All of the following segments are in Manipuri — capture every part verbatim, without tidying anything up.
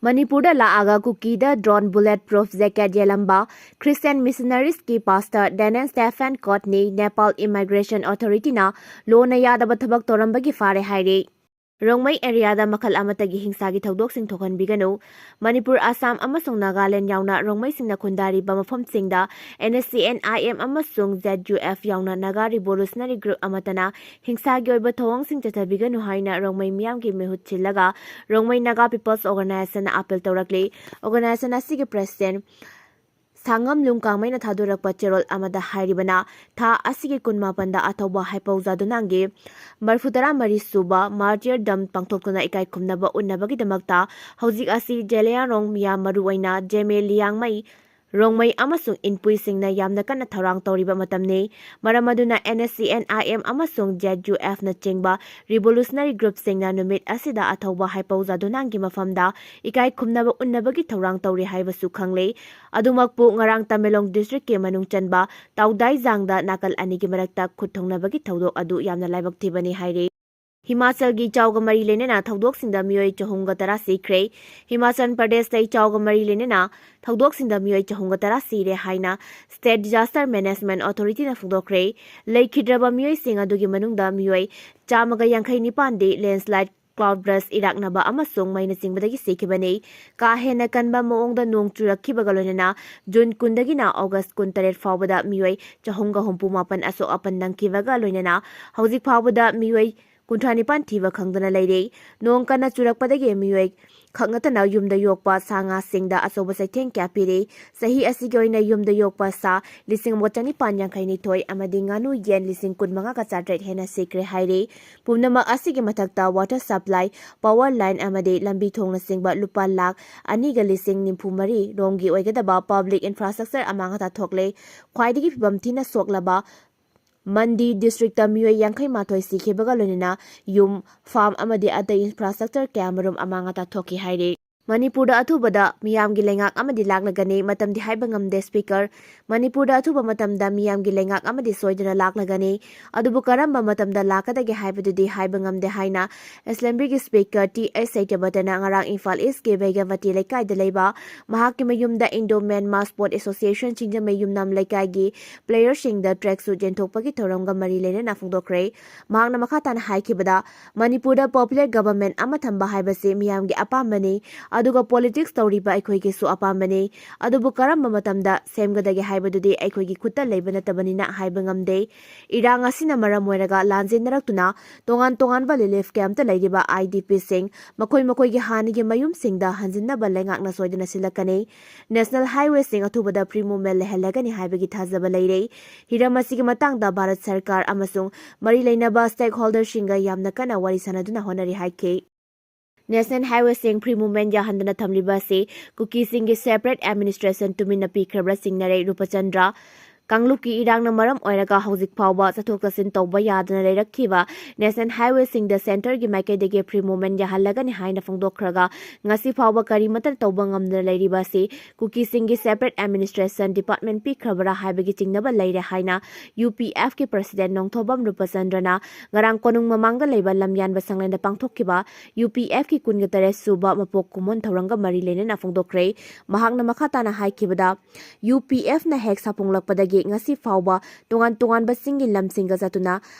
ꯃꯅꯤꯄꯨꯔꯗ ꯂꯥꯛꯑꯒ ꯀꯨꯀꯤꯗ drone bullet proof jacket ꯌꯦꯜꯂꯝꯕ Christian missionaries ꯀꯤ pastor Daniel Stephen Courtney Nepal Immigration Authority ꯅ ꯂꯣꯅ ꯌꯥꯗꯕ ꯊꯕꯛ ꯇꯧꯔꯝꯕꯒꯤ ꯐꯥꯔꯦ ꯍꯥꯏꯔꯦ꯫ ꯔꯣꯡꯃꯩ area ꯗ ꯃꯈꯜ ꯑꯃꯠꯇꯒꯤ ꯍꯤꯡꯁꯥꯒꯤ ꯊꯧꯗꯣꯛꯁꯤꯡ ꯊꯣꯛꯍꯟꯕꯤꯒꯅꯨ꯫ ꯃꯅꯤꯄꯨꯔ, ꯑꯁꯥꯝ ꯑꯃꯁꯨꯡ ꯅꯥꯒꯥꯂꯦꯟ ꯌꯥꯎꯅ ꯔꯣꯡꯃꯩꯁꯤꯡꯅ ꯈꯨꯟꯗꯥꯔꯤꯕ ꯃꯐꯝꯁꯤꯡꯗ N S C N I M ꯑꯃꯁꯨꯡ Z U F ꯌꯥꯎꯅ Naga Revolutionary Group ꯑꯃꯠꯇꯅ ꯍꯤꯡꯁꯥꯒꯤ ꯑꯣꯏꯕ ꯊꯧꯑꯣꯡꯁꯤꯡ ꯆꯠꯊꯕꯤꯒꯅꯨ ꯍꯥꯏꯅ ꯔꯣꯡꯃꯩ ꯃꯤꯌꯥꯝꯒꯤ ꯃꯤꯍꯨꯠ ꯁꯤꯜꯂꯒ ꯔꯣꯡꯃꯩ Naga People's Organization ꯅ appeal ꯇꯧꯔꯛꯂꯤ꯫ Organization ꯑꯁꯤꯒꯤ president ꯁꯥꯉꯝꯂꯨꯡ ꯀꯥꯡꯃꯩꯅ ꯊꯥꯗꯣꯔꯛꯄ ꯆꯦꯔꯣꯜ ꯑꯃꯗ ꯍꯥꯏꯔꯤꯕꯅ, ꯊꯥ ꯑꯁꯤꯒꯤ ꯀꯨꯟꯃꯥꯄꯟꯗ ꯑꯊꯧꯕ ꯍꯥꯏꯄꯧ ꯖꯥꯗꯨꯅꯥꯡꯒꯤ ꯃꯔꯤꯐꯨꯇꯔꯥ ꯃꯔꯤ ꯁꯨꯕ martyrdom ꯄꯥꯡꯊꯣꯛꯇꯨꯅ ꯏꯀꯥꯏ ꯈꯨꯝꯅꯕ ꯎꯠꯅꯕꯒꯤꯗꯃꯛꯇ ꯍꯧꯖꯤꯛ ꯑꯁꯤ ꯖꯦꯂꯤꯌꯥꯡꯔꯣꯡ ꯃꯤꯌꯥꯝ, ꯃꯔꯨꯑꯣꯏꯅ ꯖꯦꯃꯦ, ꯂꯤꯌꯥꯡꯃꯩ, ꯔꯣꯡꯃꯩ ꯑꯃꯁꯨꯡ ꯏꯟꯄꯨꯏꯁꯤꯡꯅ ꯌꯥꯝꯅ ꯀꯟꯅ ꯊꯧꯔꯥꯡ ꯇꯧꯔꯤꯕ ꯃꯇꯝꯅꯤ꯫ ꯃꯔꯝ ꯑꯗꯨꯅ N S C N I M ꯑꯃꯁꯨꯡ Z U F ꯅꯆꯤꯡꯕ revolutionary group ꯁꯤꯡꯅ ꯅꯨꯃꯤꯠ ꯑꯁꯤꯗ ꯑꯊꯧꯕ ꯍꯥꯏꯄꯧ ꯖꯥꯗꯨꯅꯥꯡꯒꯤ ꯃꯐꯝꯗ ꯏꯀꯥꯏ ꯈꯨꯝꯅꯕ ꯎꯠꯅꯕꯒꯤ ꯊꯧꯔꯥꯡ ꯇꯧꯔꯤ ꯍꯥꯏꯕꯁꯨ ꯈꯪꯂꯦ꯫ ꯑꯗꯨꯃꯛꯄꯨ ꯉꯔꯥꯡ ꯇꯃꯦꯡꯂꯣꯡ district ꯀꯤ ꯃꯅꯨꯡ ꯆꯟꯕ ꯇꯥꯎꯗꯥꯏꯖꯥꯡꯗ ꯅꯥꯀꯜ ꯑꯅꯤꯒꯤ ꯃꯔꯛꯇ ꯈꯨꯠ ꯊꯣꯡꯅꯕꯒꯤ ꯊꯧꯗꯣꯛ ꯑꯗꯨ ꯌꯥꯝꯅ ꯂꯥꯏꯕꯛ ꯊꯤꯕꯅꯤ ꯍꯥꯏꯔꯤ꯫ ꯍꯤꯃꯥꯆꯜꯒꯤ ꯏꯆꯥꯎꯒ ꯃꯔꯤ ꯂꯩꯅꯅ ꯊꯧꯗꯣꯛꯁꯤꯡꯗ ꯃꯤꯑꯣꯏ ꯆꯍꯨꯝꯒ ꯇꯔꯥ ꯁꯤꯈ꯭ꯔꯦ꯫ ꯍꯤꯃꯥꯆꯜ ꯄ꯭ꯔꯗꯦꯁꯇ ꯏꯆꯥꯎꯒ ꯃꯔꯤ ꯂꯩꯅꯅ ꯊꯧꯗꯣꯛꯁꯤꯡꯗ ꯃꯤꯑꯣꯏ ꯆꯍꯨꯝꯒ ꯇꯔꯥ ꯁꯤꯔꯦ ꯍꯥꯏꯅ State Disaster Management Authority ꯅ ꯐꯣꯡꯗꯣꯛꯈ꯭ꯔꯦ꯫ ꯂꯩꯈꯤꯗ꯭ꯔꯕ ꯃꯤꯑꯣꯏꯁꯤꯡ ꯑꯗꯨꯒꯤ ꯃꯅꯨꯡꯗ ꯃꯤꯑꯣꯏ ꯆꯥꯝꯃꯒ ꯌꯥꯡꯈꯩ ꯅꯤꯄꯥꯟꯗꯤ landslide, cloud burst, ꯏꯔꯥꯛꯅꯕ ꯑꯃꯁꯨꯡ ꯃꯩꯅ ꯆꯤꯡꯕꯗꯒꯤ ꯁꯤꯈꯤꯕꯅꯤ꯫ ꯀꯥ ꯍꯦꯟꯅ ꯀꯟꯕ ꯃꯑꯣꯡꯗ ꯅꯣꯡ ꯆꯨꯔꯛꯈꯤꯕꯒ ꯂꯣꯏꯅꯅ June ꯀꯨꯟꯗꯒꯤꯅ August ꯀꯨꯟꯇꯔꯦꯠ ꯐꯥꯎꯕꯗ ꯃꯤꯑꯣꯏ ꯆꯍꯨꯝꯒ ꯍꯨꯝꯐꯨ ꯃꯥꯄꯟ ꯑꯁꯣꯛ ꯑꯄꯟ ꯅꯪꯈꯤꯕꯒ ꯂꯣꯏꯅꯅ ꯍꯧꯖꯤꯛ ꯐꯥꯎꯕꯗ ꯃꯤꯑꯣꯏ ꯀꯨꯟꯊ꯭ꯔꯥ ꯅꯤꯄꯥꯟ ꯊꯤꯕ ꯈꯪꯗꯅ ꯂꯩꯔꯤ꯫ ꯅꯣꯡ ꯀꯟꯅ ꯆꯨꯔꯛꯄꯗꯒꯤ ꯃꯤꯑꯣꯏ ꯈꯛ ꯅꯠꯇꯅ ꯌꯨꯝꯗ ꯌꯣꯛꯄ ꯁꯥ ꯉꯥꯁꯤꯡꯗ ꯑꯆꯧꯕ ꯆꯩꯊꯦꯡ ꯀꯌꯥ ꯄꯤꯔꯤ꯫ ꯆꯍꯤ ꯑꯁꯤꯒꯤ ꯑꯣꯏꯅ ꯌꯨꯝꯗ ꯌꯣꯛꯄ ꯁꯥ ꯂꯤꯁꯤꯡ ꯑꯃꯒ ꯆꯅꯤꯄꯥꯟ ꯌꯥꯡꯈꯩ ꯅꯤꯊꯣꯏ ꯑꯃꯗꯤ ꯉꯥꯅꯨ ꯌꯦꯟ ꯂꯤꯁꯤꯡ ꯀꯨꯟꯃꯉꯥꯒ ꯆꯥꯇ꯭ꯔꯦꯠ ꯍꯦꯟꯅ ꯁꯤꯈ꯭ꯔꯦ ꯍꯥꯏꯔꯤ꯫ ꯄꯨꯝꯅꯃꯛ ꯑꯁꯤꯒꯤ ꯃꯊꯛꯇ water supply, power line ꯑꯃꯗꯤ ꯂꯝꯕꯤ ꯊꯣꯡꯅꯆꯤꯡꯕ ꯂꯨꯄꯥ ꯂꯥꯈ ꯑꯅꯤꯒ ꯂꯤꯁꯤꯡ ꯅꯤꯐꯨ ꯃꯔꯤ ꯔꯣꯝꯒꯤ ꯑꯣꯏꯒꯗꯕ public infrastructure ꯑꯃꯥꯡ ꯑꯇꯥ ꯊꯣꯛꯂꯦ꯫ ꯈ꯭ꯋꯥꯏꯗꯒꯤ ꯐꯤꯕꯝ ꯊꯤꯅ ꯁꯣꯛꯂꯕ ꯃꯟꯗꯤ district ꯇ ꯃꯤꯑꯣꯏ ꯌꯥꯡꯈꯩ ꯃꯥꯊꯣꯏ ꯁꯤꯈꯤꯕꯒ ꯂꯣꯏꯅꯅ ꯌꯨꯝ, farm ꯑꯃꯗꯤ ꯑꯇꯩ infrastructure ꯀꯌꯥꯃꯔꯨꯝ ꯑꯃꯥꯡ ꯑꯇꯥ ꯊꯣꯛꯈꯤ ꯍꯥꯏꯔꯤ꯫ ꯃꯅꯤꯄꯨꯔꯗ ꯑꯊꯨꯕꯗ ꯃꯤꯌꯥꯝꯒꯤ ꯂꯩꯉꯥꯛ ꯑꯃꯗꯤ ꯂꯥꯛꯂꯒꯅꯤ, ꯃꯇꯝꯗꯤ ꯍꯥꯏꯕ ꯉꯝꯗꯦ, ꯁ꯭ꯄꯤꯀꯔ꯫ ꯃꯅꯤꯄꯨꯔꯗ ꯑꯊꯨꯕ ꯃꯇꯝꯗ ꯃꯤꯌꯥꯝꯒꯤ ꯂꯩꯉꯥꯛ ꯑꯃꯗꯤ ꯁꯣꯏꯗꯅ ꯂꯥꯛꯂꯒꯅꯤ꯫ ꯑꯗꯨꯕꯨ ꯀꯔꯝꯕ ꯃꯇꯝꯗ ꯂꯥꯛꯀꯗꯒꯦ ꯍꯥꯏꯕꯗꯨꯗꯤ ꯍꯥꯏꯕ ꯉꯝꯗꯦ ꯍꯥꯏꯅ ꯑꯦꯁꯦꯝꯕ꯭ꯂꯤꯒꯤ ꯁ꯭ꯄꯤꯀꯔ ꯇꯤ ꯑꯩꯆ ꯁꯇ꯭ꯌꯕ꯭ꯔꯇꯅ ꯉꯔꯥꯡ ꯏꯝꯐꯥꯜ ꯏꯁꯀꯤ ꯕꯩꯒ꯭ꯌꯥꯕꯇꯤ ꯂꯩꯀꯥꯏꯗ ꯂꯩꯕ ꯃꯍꯥꯛꯀꯤ ꯃꯌꯨꯝꯗ ꯏꯟꯗꯣ ꯃ꯭ꯌꯥꯟꯃꯥꯔ ꯁ꯭ꯄꯣꯔꯠ ꯑꯦꯁꯣꯁꯤꯌꯦꯁꯟ ꯁꯤꯡꯖꯃꯩ ꯌꯨꯝꯅꯥꯝ ꯂꯩꯀꯥꯏꯒꯤ ꯄ꯭ꯂꯦꯌꯔꯁꯤꯡꯗ ꯇ꯭ꯔꯦꯛ ꯁꯨꯠ ꯌꯦꯟꯊꯣꯛꯄꯒꯤ ꯊꯧꯔꯝꯒ ꯃꯔꯤ ꯂꯩꯅꯅ ꯐꯣꯡꯗꯣꯛꯈ꯭ꯔꯦ꯫ ꯃꯍꯥꯛꯅ ꯃꯈꯥ ꯇꯥꯅ ꯍꯥꯏꯈꯤꯕꯗ, ꯃꯅꯤꯄꯨꯔꯗ ꯄꯣꯄꯨꯂꯔ ꯒꯚꯔꯟꯃꯦꯟꯠ ꯑꯃ ꯊꯝꯕ ꯍꯥꯏꯕꯁꯤ ꯃꯤꯌꯥꯝꯒꯤ ꯑꯄꯥꯝꯕꯅꯤ, ꯑꯗꯨꯒ ꯄꯣꯂꯤꯇꯤꯛꯁ ꯇꯧꯔꯤꯕ ꯑꯩꯈꯣꯏꯒꯤꯁꯨ ꯑꯄꯥꯝꯕꯅꯤ꯫ ꯑꯗꯨꯕꯨ ꯀꯔꯝꯕ ꯃꯇꯝꯗ ꯁꯦꯝꯒꯗꯒꯦ ꯍꯥꯏꯕꯗꯨꯗꯤ ꯑꯩꯈꯣꯏꯒꯤ ꯈꯨꯠꯇ ꯂꯩꯕ ꯅꯠꯇꯕꯅꯤꯅ ꯍꯥꯏꯕ ꯉꯝꯗꯦ꯫ ꯏꯔꯥꯡ ꯑꯁꯤꯅ ꯃꯔꯝ ꯑꯣꯏꯔꯒ ꯂꯥꯟꯖꯦꯟꯅꯔꯛꯇꯨꯅ ꯇꯣꯉꯥꯟ ꯇꯣꯉꯥꯟꯕ ꯔꯤꯂꯤꯐ ꯀꯦꯝꯞꯇ ꯂꯩꯔꯤꯕ ꯑꯥꯏ ꯗꯤ ꯄꯤꯁꯤꯡ ꯃꯈꯣꯏ ꯃꯈꯣꯏꯒꯤ ꯍꯥꯟꯅꯒꯤ ꯃꯌꯨꯝꯁꯤꯡꯗ ꯍꯟꯖꯤꯟꯅꯕ ꯂꯩꯉꯥꯛꯅ ꯁꯣꯏꯗꯅ ꯁꯤꯜꯂꯛꯀꯅꯤ꯫ ꯅꯦꯁꯅꯦꯜ ꯍꯥꯏꯋꯦꯁꯤꯡ ꯑꯊꯨꯕꯗ ꯐ꯭ꯔꯤ ꯃꯨꯚꯃꯦꯟꯠ ꯂꯩꯍꯜꯂꯒꯅꯤ ꯍꯥꯏꯕꯒꯤ ꯊꯥꯖꯕ ꯂꯩꯔꯦ꯫ ꯍꯤꯔꯝ ꯑꯁꯤꯒꯤ ꯃꯇꯥꯡꯗ ꯚꯥꯔꯠ ꯁꯔꯀꯥꯔ ꯑꯃꯁꯨꯡ ꯃꯔꯤ ꯂꯩꯅꯕ ꯁ꯭ꯇꯦꯛꯍꯣꯜꯗꯔꯁꯤꯡꯒ ꯌꯥꯝꯅ ꯀꯟꯅ ꯋꯥꯔꯤ ꯁꯥꯅꯗꯨꯅ ꯍꯣꯠꯅꯔꯤ ꯍꯥꯏꯈꯤ꯫ ꯅꯦꯁꯅꯦꯜ ꯍꯥꯏꯋꯦꯁꯤꯡ ꯐ꯭ꯔꯤ ꯃꯨꯚꯃꯦꯟꯠ ꯌꯥꯍꯟꯗꯅ ꯊꯝꯂꯤꯕ ꯑꯁꯤ ꯀꯨꯀꯤꯁꯤꯡꯒꯤ ꯁꯦꯄꯔꯦꯠ ꯑꯦꯗꯃꯤꯅꯤꯁꯇ꯭ꯔꯦꯁꯟ ꯇꯨꯃꯤꯟꯅ ꯄꯤꯈ꯭ꯔꯕ꯭ꯔꯥ ꯆꯤꯡꯅꯔꯦ ꯔꯨꯄꯆꯟꯗ꯭ꯔ꯫ ꯀꯥꯡꯂꯨꯞꯀꯤ ꯏꯔꯥꯡꯅ ꯃꯔꯝ ꯑꯣꯏꯔꯒ ꯍꯧꯖꯤꯛ ꯐꯥꯎꯕ ꯆꯠꯊꯣꯛ ꯆꯠꯁꯤꯟ ꯇꯧꯕ ꯌꯥꯗꯅ ꯂꯩꯔꯛꯈꯤꯕ ꯅꯦꯁꯅꯦꯜ ꯍꯥꯏꯋꯦꯁꯤꯡꯗ ꯁꯦꯟꯇꯔꯒꯤ ꯃꯥꯏꯀꯩꯗꯒꯤ ꯐ꯭ꯔꯤ ꯃꯨꯚꯃꯦꯟꯠ ꯌꯥꯍꯜꯂꯒꯅꯤ ꯍꯥꯏꯅ ꯐꯣꯡꯗꯣꯛꯈ꯭ꯔꯒ ꯉꯁꯤ ꯐꯥꯎꯕ ꯀꯔꯤꯃꯠꯇ ꯇꯧꯕ ꯉꯝꯗꯅ ꯂꯩꯔꯤꯕ ꯑꯁꯤ ꯀꯨꯀꯤꯁꯤꯡꯒꯤ ꯁꯦꯄꯔꯦꯠ ꯑꯦꯗꯃꯤꯅꯤꯁꯇ꯭ꯔꯦꯁꯟ ꯗꯤꯄꯥꯔꯠꯃꯦꯟꯠ ꯄꯤꯈ꯭ꯔꯕꯔꯥ ꯍꯥꯏꯕꯒꯤ ꯆꯤꯡꯅꯕ ꯂꯩꯔꯦ ꯍꯥꯏꯅ ꯌꯨ ꯄꯤ ꯑꯦꯐꯀꯤ ꯄ꯭ꯔꯁꯤꯗꯦꯟꯠ ꯅꯣꯡꯊꯣꯝꯕꯝ ꯔꯨꯄꯆꯟꯗ꯭ꯔꯅ ꯉꯔꯥꯡ ꯀꯣꯅꯨꯡ ꯃꯃꯥꯡꯗ ꯂꯩꯕ ꯂꯝꯌꯥꯟꯕ ꯁꯪꯂꯦꯟꯗ ꯄꯥꯡꯊꯣꯛꯈꯤꯕ ꯌꯨ ꯄꯤ ꯑꯦꯐꯀꯤ ꯀꯨꯟꯒ ꯇꯔꯦꯠ ꯁꯨꯕ ꯃꯄꯣꯛ ꯀꯨꯝꯑꯣꯟ ꯊꯧꯔꯝꯒ ꯃꯔꯤ ꯂꯩꯅꯅ ꯐꯣꯡꯗꯣꯛꯈ꯭ꯔꯦ꯫ ꯃꯍꯥꯛꯅ ꯃꯈꯥ ꯇꯥꯅ ꯍꯥꯏꯈꯤꯕꯗ, ꯌꯨ ꯄꯤ ꯑꯦꯐꯅ ꯍꯦꯛ ꯁꯥꯐꯣꯡꯂꯛꯄꯗꯒꯤ ꯉꯁꯤ ꯐꯥꯎꯕ ꯇꯣꯉꯥꯟ ꯇꯣꯉꯥꯟꯕ ꯆꯤꯡꯒꯤ ꯂꯝꯁꯤꯡꯗ ꯆꯠꯇꯨꯅ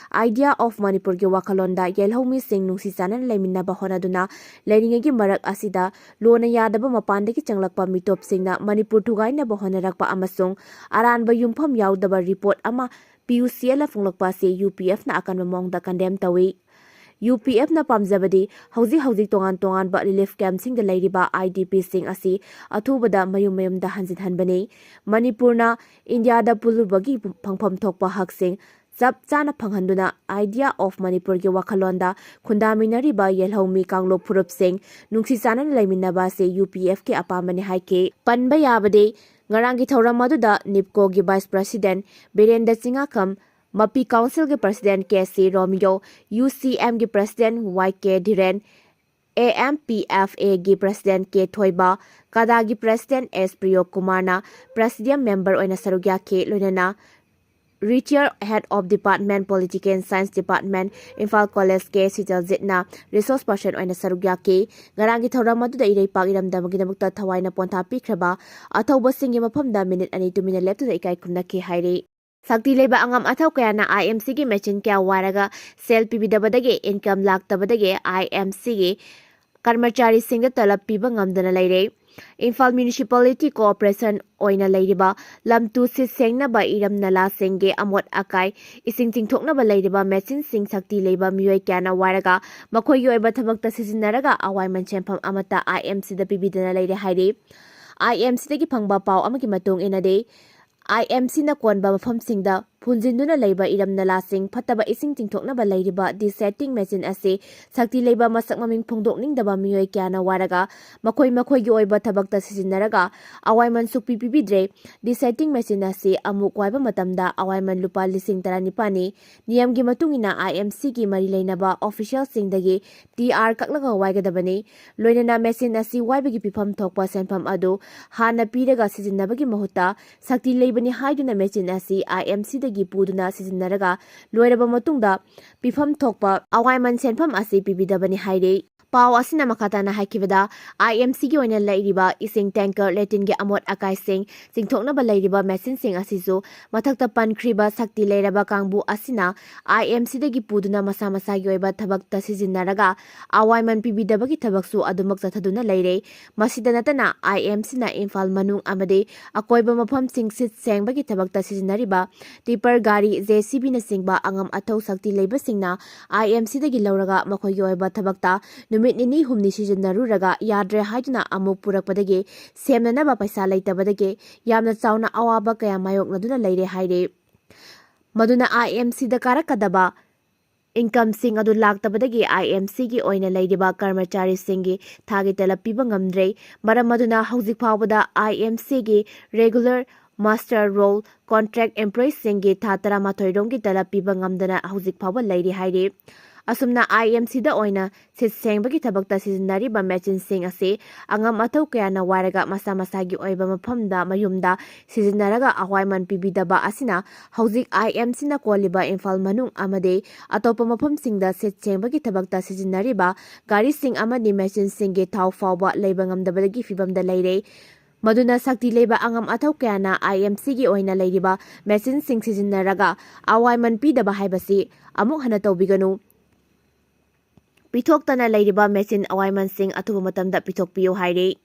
Idea of ꯃꯅꯤꯄꯨꯔꯒꯤ ꯋꯥꯈꯜꯂꯣꯟꯗ ꯌꯦꯜꯍꯧꯃꯤꯁꯤꯡ ꯅꯨꯡꯁꯤ ꯆꯥꯟꯅꯅ ꯂꯩꯃꯤꯟꯅꯕ ꯍꯣꯠꯅꯗꯨꯅ ꯂꯩꯔꯤꯉꯩꯒꯤ ꯃꯔꯛ ꯑꯁꯤꯗ ꯂꯣꯟꯅ ꯌꯥꯗꯕ ꯃꯄꯥꯟꯗꯒꯤ ꯆꯪꯂꯛꯄ ꯃꯤꯇꯣꯞꯁꯤꯡꯅ ꯃꯅꯤꯄꯨꯔ ꯊꯨꯒꯥꯏꯅꯕ ꯍꯣꯠꯅꯔꯛꯄ ꯑꯃꯁꯨꯡ ꯑꯔꯥꯟꯕ ꯌꯨꯝꯐꯝ ꯌꯥꯎꯗꯕ ꯔꯤꯄꯣꯔꯠ ꯑꯃ ꯄꯤ ꯌꯨ ꯁꯤ ꯑꯦꯜꯅ ꯐꯣꯡꯂꯛꯄ ꯑꯁꯤ ꯌꯨ ꯄꯤ ꯑꯦꯐꯅ ꯑꯀꯟꯕ ꯃꯑꯣꯡꯗ ꯀꯟꯗꯦꯝ ꯇꯧꯏ꯫ ꯌꯨ ꯄꯤ ꯑꯦꯐꯅ ꯄꯥꯝꯖꯕꯗꯤ ꯍꯧꯖꯤꯛ ꯍꯧꯖꯤꯛ ꯇꯣꯉꯥꯟ ꯇꯣꯉꯥꯟꯕ ꯔꯤꯂꯤꯐ ꯀꯦꯝꯞꯁꯤꯡꯗ ꯂꯩꯔꯤꯕ ꯑꯥꯏ ꯗꯤ ꯄꯤꯁꯤꯡ ꯑꯁꯤ ꯑꯊꯨꯕꯗ ꯃꯌꯨꯝ ꯃꯌꯨꯝꯗ ꯍꯟꯖꯤꯟꯍꯟꯕꯅꯤ꯫ ꯃꯅꯤꯄꯨꯔꯅ ꯏꯟꯗꯤꯌꯥꯗ ꯄꯨꯜꯂꯨꯕꯒꯤ ꯐꯪꯐꯝ ꯊꯣꯛꯄ ꯍꯛꯁꯤꯡ ꯆꯞ ꯆꯥꯅ ꯐꯪꯍꯟꯗꯨꯅ Idea of ꯃꯅꯤꯄꯨꯔꯒꯤ ꯋꯥꯈꯜꯂꯣꯟꯗ ꯈꯨꯟꯗꯥꯃꯤꯟꯅꯔꯤꯕ ꯌꯦꯜꯍꯧꯃꯤ ꯀꯥꯡꯂꯨꯞ ꯐꯨꯔꯨꯞꯁꯤꯡ ꯅꯨꯡꯁꯤ ꯆꯥꯟꯅꯅ ꯂꯩꯃꯤꯟꯅꯕ ꯑꯁꯤ ꯌꯨ ꯄꯤ ꯑꯦꯐꯀꯤ ꯑꯄꯥꯝꯕꯅꯤ ꯍꯥꯏꯈꯤ꯫ ꯄꯟꯕ ꯌꯥꯕꯗꯤ, ꯉꯔꯥꯡꯒꯤ ꯊꯧꯔꯝ ꯑꯗꯨꯗ ꯅꯤꯞꯀꯣꯒꯤ ꯚꯥꯏꯁ ꯄ꯭ꯔꯁꯤꯗꯦꯟꯠ ꯕꯤꯔꯦꯟꯗ ꯆꯤꯡꯉꯥꯈꯝ, ꯃꯄꯤ ꯀꯥꯎꯟꯁꯤꯜꯒꯤ president K C Romio, U C ꯑꯦꯝꯒꯤ president Y K Dhiren, A M P F ꯑꯦꯒꯤ President ꯀꯦ ꯊꯣꯏꯕ, ꯀꯗꯥꯒꯤ President ꯑꯦꯁ ꯄ꯭ꯔꯤꯌꯣ ꯀꯨꯃꯥꯔꯅ Presidium Member ꯑꯣꯏꯅ ꯁꯔꯨꯛ ꯌꯥꯈꯤ꯫ ꯂꯣꯏꯅꯅ Retired Head of Department, Political Science Department, Imphal College K ꯁꯤꯇꯜꯖꯤꯠꯅ Resource Person ꯑꯣꯏꯅ ꯁꯔꯨꯛ ꯌꯥꯈꯤ꯫ ꯉꯔꯥꯡꯒꯤ ꯊꯧꯔꯝ ꯑꯗꯨꯗ ꯏꯔꯩꯄꯥꯛ ꯏꯔꯝꯗꯝꯒꯤꯗꯃꯛꯇ ꯊꯋꯥꯏꯅ ꯄꯣꯟꯊꯥ ꯄꯤꯈ꯭ꯔꯕ ꯑꯊꯧꯕꯁꯤꯡꯒꯤ ꯃꯐꯝꯗ ꯃꯤꯅꯤꯠ ꯑꯅꯤ ꯇꯨꯃꯤꯟꯅ ꯂꯦꯞꯇꯨꯅ ꯏꯀꯥꯏ ꯈꯨꯝꯅꯈꯤ ꯍꯥꯏꯔꯤ꯫ ꯁꯛꯇꯤ ꯂꯩꯕ ꯑꯉꯝ ꯑꯊꯧ ꯀꯌꯥꯅ ꯑꯥꯏ ꯑꯦꯝ ꯁꯤꯒꯤ ꯃꯦꯆꯤꯟ ꯀꯌꯥ ꯋꯥꯏꯔꯒ ꯁꯦꯜ ꯄꯤꯕꯤꯗꯕꯗꯒꯤ, income ꯂꯥꯛꯇꯕꯗꯒꯤ ꯑꯥꯏ ꯑꯦꯝ ꯁꯤꯒꯤ ꯀꯔꯃꯆꯥꯔꯤꯁꯤꯡꯗ ꯇꯂꯕ ꯄꯤꯕ ꯉꯝꯗꯅ ꯂꯩꯔꯦ꯫ ꯏꯝꯐꯥꯜ Municipality Corporation ꯑꯣꯏꯅ ꯂꯩꯔꯤꯕ ꯂꯝ ꯇꯨ ꯁꯤꯠ ꯁꯦꯡꯅꯕ, ꯏꯔꯝ ꯅꯂꯥꯁꯤꯡꯒꯤ ꯑꯃꯣꯠ ꯑꯀꯥꯏ, ꯏꯁꯤꯡ ꯆꯤꯡꯊꯣꯛꯅꯕ ꯂꯩꯔꯤꯕ ꯃꯦꯆꯤꯟꯁꯤꯡ ꯁꯛꯇꯤ ꯂꯩꯕ ꯃꯤꯑꯣꯏ ꯀꯌꯥꯅ ꯋꯥꯏꯔꯒ ꯃꯈꯣꯏꯒꯤ ꯑꯣꯏꯕ ꯊꯕꯛꯇ ꯁꯤꯖꯤꯟꯅꯔꯒ ꯑꯋꯥꯏꯃꯟ ꯁꯦꯟꯐꯝ ꯑꯃꯠꯇ ꯑꯥꯏ ꯑꯦꯝ ꯁꯤꯗ ꯄꯤꯕꯤꯗꯅ ꯂꯩꯔꯦ ꯍꯥꯏꯔꯤ꯫ ꯑꯥꯏ ꯑꯦꯝ ꯁꯤꯗꯒꯤ ꯐꯪꯕ ꯄꯥꯎ ꯑꯃꯒꯤ ꯃꯇꯨꯡ ꯏꯟꯅꯗꯤ, ꯑꯥꯏ ꯑꯦꯝ ꯁꯤꯅ ꯀꯣꯟꯕ ꯃꯐꯝꯁꯤꯡꯗ ꯐꯨꯟꯖꯤꯟꯗꯨꯅ ꯂꯩꯕ ꯏꯔꯝ ꯅꯂꯥꯁꯤꯡ ꯐꯠꯇꯕ ꯏꯁꯤꯡ ꯆꯤꯡꯊꯣꯛꯅꯕ ꯂꯩꯔꯤꯕ desiccating machine ꯑꯁꯤ ꯁꯛꯇꯤ ꯂꯩꯕ ꯃꯁꯛ ꯃꯃꯤꯡ ꯐꯣꯡꯗꯣꯛꯅꯤꯡꯗꯕ ꯃꯤꯑꯣꯏ ꯀꯌꯥꯅ ꯋꯥꯏꯔꯒ ꯃꯈꯣꯏ ꯃꯈꯣꯏꯒꯤ ꯑꯣꯏꯕ ꯊꯕꯛꯇ ꯁꯤꯖꯤꯟꯅꯔꯒ ꯑꯋꯥꯏꯃꯟ ꯁꯨꯛꯄꯤ ꯄꯤꯕꯤꯗ꯭ꯔꯦ꯫ Desiccating machine ꯑꯁꯤ ꯑꯃꯨꯛ ꯋꯥꯏꯕ ꯃꯇꯝꯗ ꯑꯋꯥꯏꯃꯟ ꯂꯨꯄꯥ ꯂꯤꯁꯤꯡ ꯇꯔꯥꯅꯤꯄꯥꯟꯅꯤ꯫ ꯅꯤꯌꯝꯒꯤ ꯃꯇꯨꯡ ꯏꯟꯅ ꯑꯥꯏ ꯑꯦꯝ ꯁꯤꯒꯤ ꯃꯔꯤ ꯂꯩꯅꯕ officialꯁꯤꯡꯗꯒꯤ ꯇꯤ ꯑꯥꯔ ꯀꯛꯂꯒ ꯋꯥꯏꯒꯗꯕꯅꯤ꯫ ꯂꯣꯏꯅꯅ machine ꯑꯁꯤ ꯋꯥꯏꯕꯒꯤ ꯄꯤꯐꯝ ꯊꯣꯛꯄ ꯁꯦꯟꯐꯝ ꯑꯗꯨ ꯍꯥꯟꯅ ꯄꯤꯔꯒ ꯁꯤꯖꯤꯟꯅꯕꯒꯤ ꯃꯍꯨꯠꯇ ꯁꯛꯇꯤ ꯂꯩꯕꯅꯤ ꯍꯥꯏꯗꯨꯅ machine ꯑꯁꯤ ꯑꯥꯏ ꯑꯦꯝ ꯁꯤꯗꯒꯤ ꯄꯨꯗꯨꯅ ꯁꯤꯖꯤꯟꯅꯔꯒ ꯂꯣꯏꯔꯕ ꯃꯇꯨꯡꯗ ꯄꯤꯐꯝ ꯊꯣꯛꯄ ꯑꯋꯥꯏꯃꯟ ꯁꯦꯟꯐꯝ ꯑꯁꯤ ꯄꯤꯕꯤꯗꯕꯅꯤ ꯍꯥꯏꯔꯤ꯫ ꯄꯥꯎ ꯑꯁꯤꯅ ꯃꯈꯥ ꯇꯥꯅ ꯍꯥꯏꯈꯤꯕꯗ, ꯑꯥꯏ ꯑꯦꯝ ꯁꯤꯒꯤ ꯑꯣꯏꯅ ꯂꯩꯔꯤꯕ ꯏꯁꯤꯡ tanker, latrineꯒꯤ ꯑꯃꯣꯠ ꯑꯀꯥꯏꯁꯤꯡ ꯆꯤꯡꯊꯣꯛꯅꯕ ꯂꯩꯔꯤꯕ machineꯁꯤꯡ ꯑꯁꯤꯁꯨ ꯃꯊꯛꯇ ꯄꯟꯈ꯭ꯔꯤꯕ ꯁꯛꯇꯤ ꯂꯩꯔꯕ ꯀꯥꯡꯕꯨ ꯑꯁꯤꯅ ꯑꯥꯏ ꯑꯦꯝ ꯁꯤꯗꯒꯤ ꯄꯨꯗꯨꯅ ꯃꯁꯥ ꯃꯁꯥꯒꯤ ꯑꯣꯏꯕ ꯊꯕꯛꯇ ꯁꯤꯖꯤꯟꯅꯔꯒ ꯑꯋꯥꯏꯃꯟ ꯄꯤꯕꯤꯗꯕꯒꯤ ꯊꯕꯛꯁꯨ ꯑꯗꯨꯃꯛ ꯆꯠꯊꯗꯨꯅ ꯂꯩꯔꯦ꯫ ꯃꯁꯤꯗ ꯅꯠꯇꯅ, ꯑꯥꯏ ꯑꯦꯝ ꯁꯤꯅ ꯏꯝꯐꯥꯜ ꯃꯅꯨꯡ ꯑꯃꯗꯤ ꯑꯀꯣꯏꯕ ꯃꯐꯝꯁꯤꯡ ꯁꯤꯠ ꯁꯦꯡꯕꯒꯤ ꯊꯕꯛꯇ ꯁꯤꯖꯤꯟꯅꯔꯤꯕ tipper ꯒꯥꯔꯤ, ꯖꯦ ꯁꯤ ꯕꯤꯅꯆꯤꯡꯕ ꯑꯉꯝ ꯑꯊꯧ ꯁꯛꯇꯤ ꯂꯩꯕꯁꯤꯡꯅ ꯑꯥꯏ ꯑꯦꯝ ꯁꯤꯗꯒꯤ ꯂꯧꯔꯒ ꯃꯈꯣꯏꯒꯤ ꯑꯣꯏꯕ ꯊꯕꯛꯇ ꯅꯨꯃꯤꯠ ꯅꯤꯅꯤ ꯍꯨꯝꯅꯤ ꯁꯤꯖꯤꯟꯅꯔꯨꯔꯒ ꯌꯥꯗ꯭ꯔꯦ ꯍꯥꯏꯗꯨꯅ ꯑꯃꯨꯛ ꯄꯨꯔꯛꯄꯗꯒꯤ ꯁꯦꯝꯅꯅꯕ ꯄꯩꯁꯥ ꯂꯩꯇꯕꯗꯒꯤ ꯌꯥꯝꯅ ꯆꯥꯎꯅ ꯑꯋꯥꯕ ꯀꯌꯥ ꯃꯥꯌꯣꯛꯅꯗꯨꯅ ꯂꯩꯔꯦ ꯍꯥꯏꯔꯤ꯫ ꯃꯗꯨꯅ ꯑꯥꯏ ꯑꯦꯝ ꯁꯤꯗ ꯀꯥꯔꯛꯀꯗꯕ incomeꯁꯤꯡ ꯑꯗꯨ ꯂꯥꯛꯇꯕꯗꯒꯤ ꯑꯥꯏ ꯑꯦꯝ ꯁꯤꯒꯤ ꯑꯣꯏꯅ ꯂꯩꯔꯤꯕ ꯀꯔꯃꯆꯥꯔꯤꯁꯤꯡꯒꯤ ꯊꯥꯒꯤ ꯇꯂꯕ ꯄꯤꯕ ꯉꯝꯗ꯭ꯔꯦ꯫ ꯃꯔꯝ ꯑꯗꯨꯅ ꯍꯧꯖꯤꯛ ꯐꯥꯎꯕꯗ ꯑꯥꯏ ꯑꯦꯝ ꯁꯤꯒꯤ regular, muster roll, contract employeeꯁꯤꯡꯒꯤ ꯊꯥ ꯇꯔꯥꯃꯥꯊꯣꯏ ꯔꯣꯝꯒꯤ ꯇꯂꯕ ꯄꯤꯕ ꯉꯝꯗꯅ ꯍꯧꯖꯤꯛ ꯐꯥꯎꯕ ꯂꯩꯔꯤ ꯍꯥꯏꯔꯤ꯫ ꯑꯁꯨꯝꯅ ꯑꯥꯏ ꯑꯦꯝ ꯁꯤꯗ ꯑꯣꯏꯅ ꯁꯤꯠ ꯁꯦꯡꯕꯒꯤ ꯊꯕꯛꯇ ꯁꯤꯖꯤꯟꯅꯔꯤꯕ ꯃꯦꯆꯤꯟꯁꯤꯡ ꯑꯁꯤ ꯑꯉꯝ ꯑꯊꯧ ꯀꯌꯥꯅ ꯋꯥꯏꯔꯒ ꯃꯁꯥ ꯃꯁꯥꯒꯤ ꯑꯣꯏꯕ ꯃꯐꯝꯗ ꯃꯌꯨꯝꯗ ꯁꯤꯖꯤꯟꯅꯔꯒ ꯑꯋꯥꯏꯃꯟ ꯄꯤꯕꯤꯗꯕ ꯑꯁꯤꯅ ꯍꯧꯖꯤꯛ ꯑꯥꯏ ꯑꯦꯝ ꯁꯤꯅ ꯀꯣꯜꯂꯤꯕ ꯏꯝꯐꯥꯜ ꯃꯅꯨꯡ ꯑꯃꯗꯤ ꯑꯇꯣꯞꯄ ꯃꯐꯝꯁꯤꯡꯗ ꯁꯤꯠ ꯁꯦꯡꯕꯒꯤ ꯊꯕꯛꯇ ꯁꯤꯖꯤꯟꯅꯔꯤꯕ ꯒꯥꯔꯤꯁꯤꯡ ꯑꯃꯗꯤ ꯃꯦꯆꯤꯟꯁꯤꯡꯒꯤ ꯊꯥꯎ ꯐꯥꯎꯕ ꯂꯩꯕ ꯉꯝꯗꯕꯗꯒꯤ ꯐꯤꯕꯝꯗ ꯂꯩꯔꯦ꯫ ꯃꯗꯨꯅ ꯁꯛꯇꯤ ꯂꯩꯕ ꯑꯉꯝ ꯑꯊꯧ ꯀꯌꯥꯅ ꯑꯥꯏ ꯑꯦꯝ ꯁꯤꯒꯤ ꯑꯣꯏꯅ ꯂꯩꯔꯤꯕ ꯃꯦꯆꯤꯟꯁꯤꯡ ꯁꯤꯖꯤꯟꯅꯔꯒ ꯑꯋꯥꯏꯃꯟ ꯄꯤꯗꯕ ꯍꯥꯏꯕꯁꯤ ꯑꯃꯨꯛ ꯍꯟꯅ ꯇꯧꯕꯤꯒꯅꯨ꯫ ꯄꯤꯊꯣꯛꯇꯅ ꯂꯩꯔꯤꯕ ꯃꯦꯆꯤꯟ ꯑꯋꯥꯏꯃꯟꯁꯤꯡ ꯑꯊꯨꯕ ꯃꯇꯝꯗ ꯄꯤꯊꯣꯛꯄꯤꯌꯨ ꯍꯥꯏꯔꯤ꯫